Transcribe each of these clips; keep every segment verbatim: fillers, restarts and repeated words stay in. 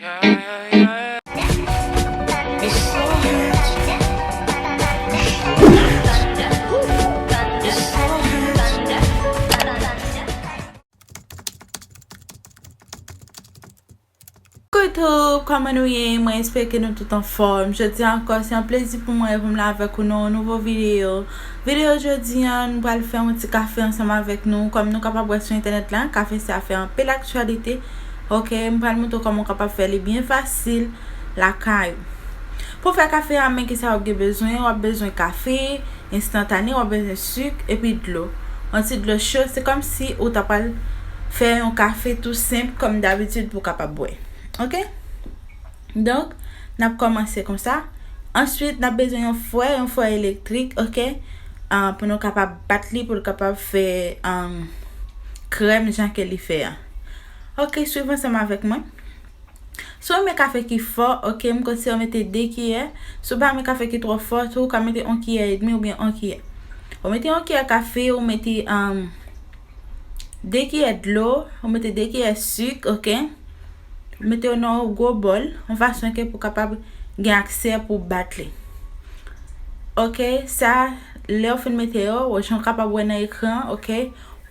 Coucou, kòman nou ye? Mwen espere ke nou tout anfòm. Jodi a ankò, se yon plezi pou mwen pou m la avèk ou nan yon nouvo videyo. Videyo jodi a, nou pral fè yon ti kafe ansanm avèk nou. Kòm nou kapab wè sou entènèt la, kafe sa fè anpil aktyalite. Ok, m pral montre w kòman w kapab fè li byen fasil lakay ou. Pou fè kafe a, men kisa w ap gen bezwen? W ap bezwen kafe enstantane, w ap bezwen sik epi dlo. Yon ti dlo cho, se kòmsi ou ta pral fè yon kafe tou senp kòm dabitid pou w kapab bwè. Ok? Donk, n ap kòmanse konsa. Answit, n ap bezwen yon fwè, yon fwè elektrik, ok? Ah, pou nou kapab bat li, pou l kapab fè, ah, krèm jan ke li fè a. Ok, swiv ansanm avèk mwen. Si w renmen kafe ki fò, ok, m konseye w mete de kiyè. Si w pa renmen kafe ki twò fò tou, ou ka mete yon kiyè edmi oubyen yon kiyè. Ou mete yon kiyè kafe, ou mete, um, de kiyè dlo, ou mete de kiyè sik, ok. Ou mete yo nan yon gwo bòl, yon fason ke pou kapab gen aksè pou bat li. Ok, sa, lè w fin mete yo, jan w kapab wè nan ekran, ok.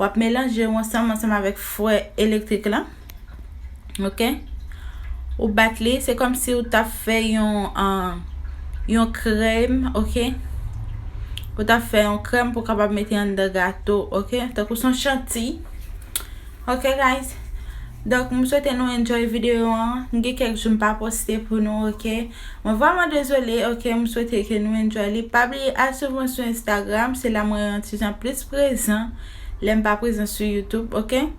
W ap melanje yo ansanm, ansanm avèk fwè elektrik la. Ok? Ou bat li, se kòmsi ou t ap fè yon, ah, yon krèm, ok? Ou t ap fè yon krèm pou w kapab mete anndan gato, ok? Tankou se yon chantiy. Ok, guys? Donk, m swete nou enjoy videyo an. M gen kèk jou m pa poste pou nou, ok? Mwen vrèman dezole, ok? M swete ke nou enjoy li. Pa bliye al swiv mwen sou Instagram, se la mwen yon ti jan plis prezan lè m pa prezan sou YouTube, ok?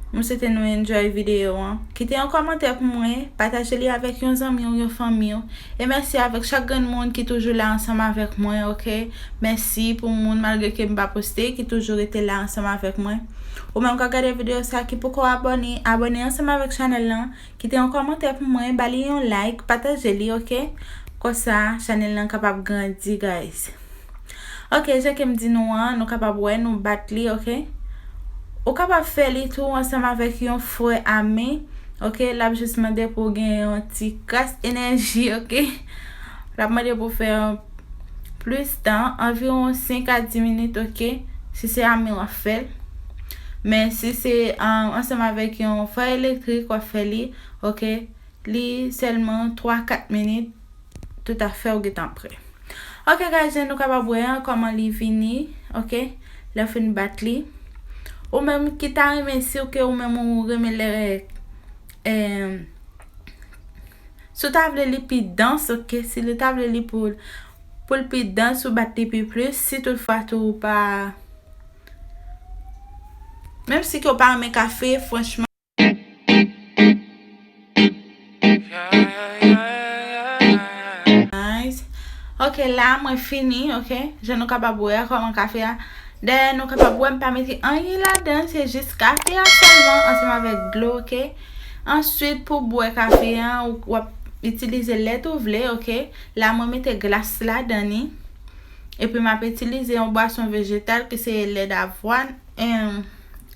M swete nou enjoy videyo an. Kite yon kòmantè pou mwen, pataje li avèk yon zanmi w, yon fanmi w. E mèsi avèk chak grenn moun ki toujou la ansanm avèk mwen, ok? Mèsi pou moun, malgre ke m pa poste, ki toujou rete la ansanm avèk mwen. Ou menm k ap gade videyo sa ki poko abòne, abòne ansanm avèk chanèl lan. Kite yon kòmantè pou mwen, ba li yon like, pataje li, ok? Konsa, chanèl lan kapab grandi, guys. Ok, jan ke m di nou an, nou kapab wè, nou bat li, ok? Ou kapab fè li tou ansanm avèk yon fwè a men, ok? L ap jis mande pou w gen yon ti kras enèji, ok? L ap mande pou w fè yon plis tan, anviwon senk a dis minit, ok? Si se a men w ap fè l. Men si se, ah, ansanm avèk yon fwè elektrik w ap fè li, ok? Li sèlman twa kat minit, toutafè ou gentan prè. Ok, guys, jan nou kapab wè an, kòman li vini, ok, lè w fin bat li. Ou menm ki ta renmen, si w ke ou menm ou renmen lè, em, si w ta vle li pi dans, ok, si li ta vle li pou, pou l pi dans, ou bat li pi plis, si toutfwa tou ou pa, menm si ke w pa renmen kafe, franchman, Nice. Ok, la mwen fini, ok. Jan nou kapab wè kòman kafe a. Dayè nou kapab wè m pa mete anyen ladan, se jis kafe a sèlman ansanm avèk dlo, ok. Answit pou bwè kafe a, ou, w ap itilize lèt ou vle, ok. La mwen mete glas ladan li. Epi m ap itilize yon bwason vejetal ki se lè davwàn. Em,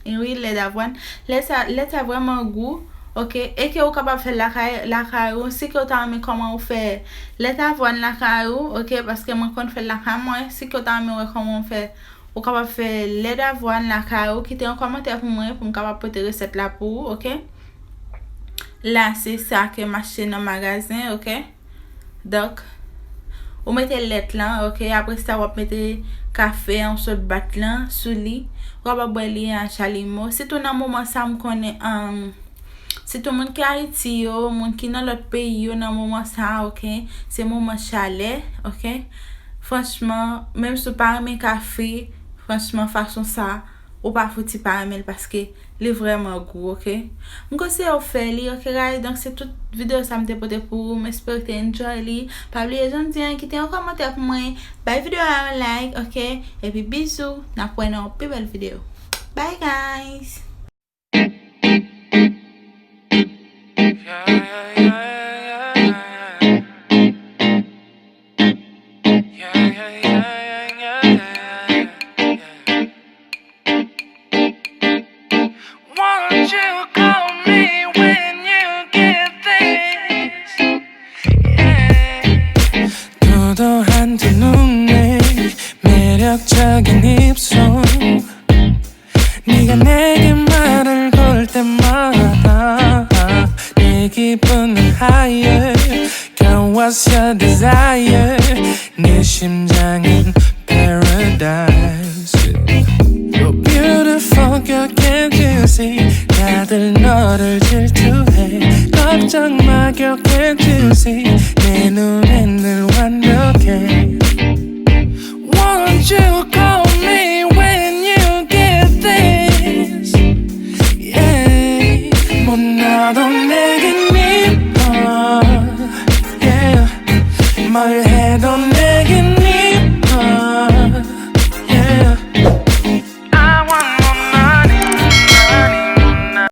wi, lèt avwàn. Lèt sa, lèt sa vrèman gou, ok? E ke ou kapab fè lakay, lakay ou, si ke ou ta renmen kòman ou fè lèt avwàn lakay ou, ok? Paske mwen konn fè l lakay mwen, si ke ou ta renmen wè kòman ou fè, ou kapab fè lèt avwàn lakay ou, kite yon kòmantè pou mwen, pou m kapab pote resèt la pou ou, ok? La, se sa ke m achte nan magazen, ok? Donk, ou mete lèt lan, ok? Apre sa, w ap mete kafe an, w sot bat lan sou li. Ou kapab bwè li a chalimo. Sitou nan moman sa, m konnen, ann, sitou moun ki Ayiti yo, moun ki nan lòt peyi yo, nan moman sa, ok? Se moman chalè, ok? Franchman, menm si w pa renmen kafe, franchman, fason sa, ou pa fouti pa renmen l paske li vrèman gou, ok? M konseye w fè li, ok, guys? Donk, se tout videyo sa m te pote pou ou. M espere w te enjoy li. Pa bliye, jan m di an, kite yon kòmantè pou mwen. Bay videyo a yon like, ok? Epi bizou, n ap wè nan yon pi bèl videyo. Bye, guys! Won't you call me when you get there? What's your desire? 내 심장은 paradise. You're beautiful, girl, can't you see? 다들 너를 질투해. 걱정 마, girl, can't you see? 내 눈엔 늘 완벽해. Won't you come